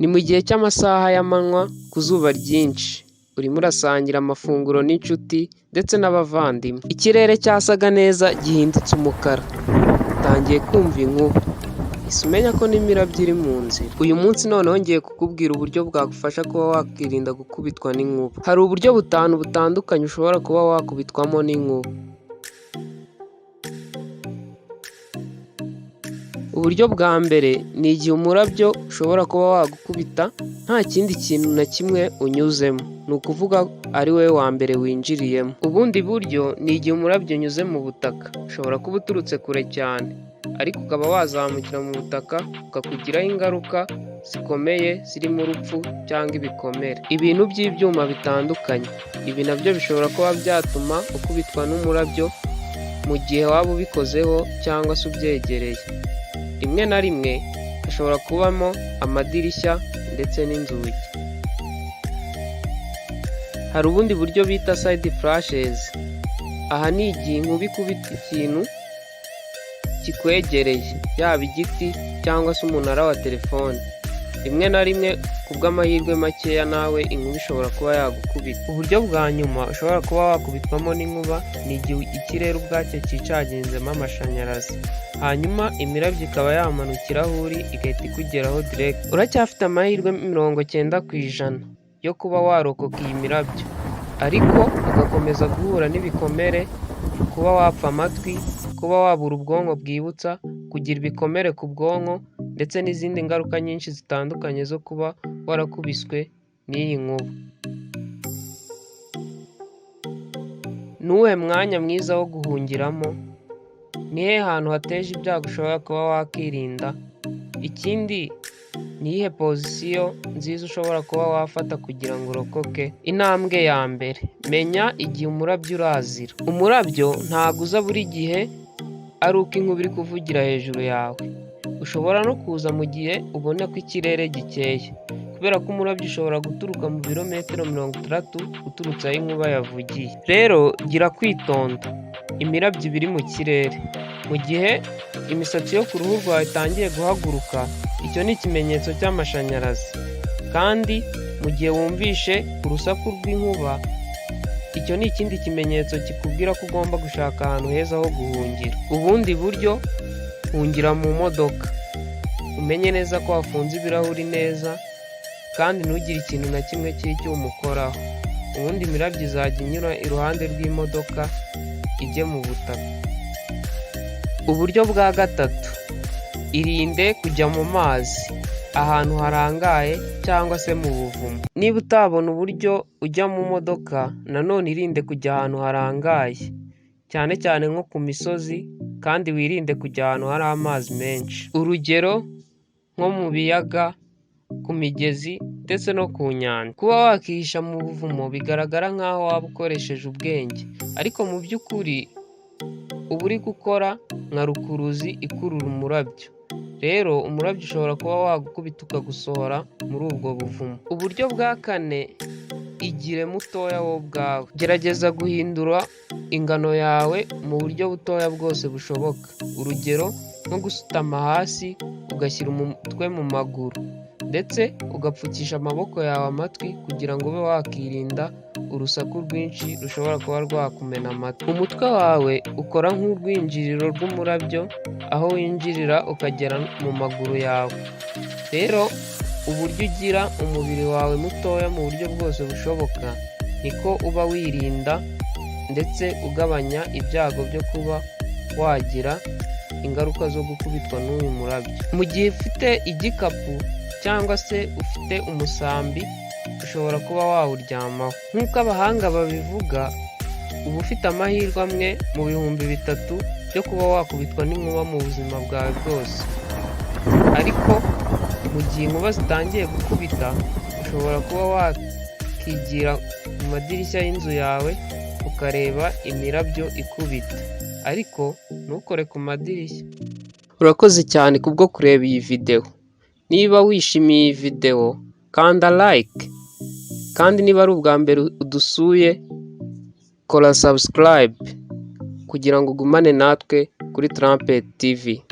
Ni mu gihe cy'amasaha y'amanywa ku zuba ryinshi, urimo urasangira amafunguro n'inshuti ndetse n'abavandimwe. Ikirere cyasaga neza gihindutse umukara, utangiye kumva inkuba, uhise umenya ko n'imirabyo iri mu nzira. Uyu munsi noneho ngiye kukubwira uburyo bwagufasha kuba wakirinda gukubitwa n'inkuba. Hari uburyo butanu butandukanye ushobora kuba wakubitwamo n'inkuba. Uburyo bwa mbere ni igihe umurabyo ushobora kuba wagukubita nta kindi kintu na kimwe unyuzemo, ni ukuvuga ari wowe wa mbere winjiriyemo. Ubundi buryo ni igihe umurabyo unyuze mu butaka, ushobora kuba uturutse kure cyane ariko ukaba wazamukira mu butaka ukakugiraho ingaruka zikomeye zirimo urupfu cyangwa ibikomere. Ibintu by'ibyuma bitandukanye, ibi nabyo bishobora kuba byatuma ukubitwa n'umurabyo mu gihe waba ubikozeho cyangwa se ubyegereye. Rimwe na rimwe hashobora kubamo amadirishya ndetse n'inzugi. Hari ubundi buryo bita side flashes, aha ni igihe inkuba ikubita ikintu kikwegereye, yaba igiti cyangwa se umunara wa telefone. Rimwe na rimwe ku bw'amahirwe makeya nawe inkuba ishobora kuba yagukubita. Uburyo bwa nyuma ushobora kuba wakubitwamo n'inkuba ni igihe ikirere ubwacyo cyicaginzemo amashanyarazi, hanyuma imirabyo ikaba yamanukira aho uri igahita ikugeraho direct. Uracyafite amahirwe 90% yo kuba warokoka iyi mirabyo, ariko ugakomeza guhura n'ibikomere, kuba wapfa amatwi, kuba wabura ubwonko bwibutsa, kugira ibikomere ku bwonko ndetse n'izindi ngaruka nyinshi zitandukanye zo kuba warakubiswe n'iyi nkuba. Ni uwuhe mwanya mwiza wo guhungiramo? Ni hehe hantu hateje ibyago ushobora kuba wakirinda? Ikindi ni iyihe pozisiyo nziza ushobora kuba wafata kugira ngo urokoke? Intambwe ya mbere, menya igihe umurabyo urazira. Umurabyo ntabwo uza buri gihe ari uko inkuba iri kuvugira hejuru yawe. Ushobora no kuza mu gihe ubona ko ikirere gikeye, kubera ko umurabyo ushobora guturuka mu birometero 60 uturutse aho inkuba yavugiye. Rero gira kwitonda, imirabyo iba iri mu kirere. Mu gihe imisatsi yo ku ruhu rwawe itangiye guhaguruka, icyo ni ikimenyetso cy'amashanyarazi. Kandi mu gihe wumvishe urusaku rw'inkuba, icyo ni ikindi kimenyetso kikubwira ko ugomba gushaka ahantu heza ho guhungira. Ubundi buryo, hungira mu modoka. Umenye neza ko wafunze ibirahuri neza kandi ntugire ikintu na kimwe cy'icyuma ukoraho. Ubundi imirabyo izajya inyura iruhande rw'imodoka ijye mu butaka. Uburyo bwa gatatu, irinde kujya mu mazi, ahantu harangaye cyangwa se mu buvumo. Niba utabona uburyo ujya mu modoka, nanone irinde kujya ahantu harangaye, cyane cyane nko ku misozi kandi wirinde kujya ahantu hari amazi menshi. Urugero nko mu biyaga, ku migezi ndetse no ku nyanja. Kuba wakihisha mu buvumo bigaragara nk'aho waba ukoresheje ubwenge, ariko mu by'ukuri uba uri gukora nka rukuruzi ikurura umurabyo. Rero umurabyo ushobora kuba wagukubita ukagusohora muri ubwo buvumo. Uburyo bwa kane, igire mutoya wowe ubwawe. Gerageza guhindura ingano yawe mu buryo butoya bwose bushoboka. Urugero nko gusutama hasi ugashyira umutwe mu maguru ndetse ugapfukisha amaboko yawe amatwi kugira ngo ube wakirinda urusaku rwinshi rushobora kuba rwakumena amatwi. Umutwe wawe ukora nk'urwinjiriro rw'umurabyo, aho winjirira ukagera mu maguru yawe. Rero uburyo ugira umubiri wawe mutoya mu buryo bwose bushoboka, niko uba wirinda ndetse ugabanya ibyago byo kuba wagira ingaruka zo gukubitwa n'uyu murabyo. Mu gihe ufite igikapu cyangwa se ufite umusambi, ushobora kuba wawuryamaho. Nk'uko abahanga babivuga, uba ufite amahirwe amwe mu 3000 byo kuba wakubitwa n'inkuba mu buzima bwawe bwose. Ariko mu gihe inkuba zitangiye gukubita, ushobora kuba wakigira mu madirishya y'inzu yawe ukareba imirabyo ikubita, ariko ntukore ku madirishya. Urakoze cyane kubwo kureba iyi videwo. Niba wishimiye iyi videwo kanda like, kandi niba ari ubwa mbere udusuye kora subscribe kugira ngo ugumane natwe kuri Trumpet TV.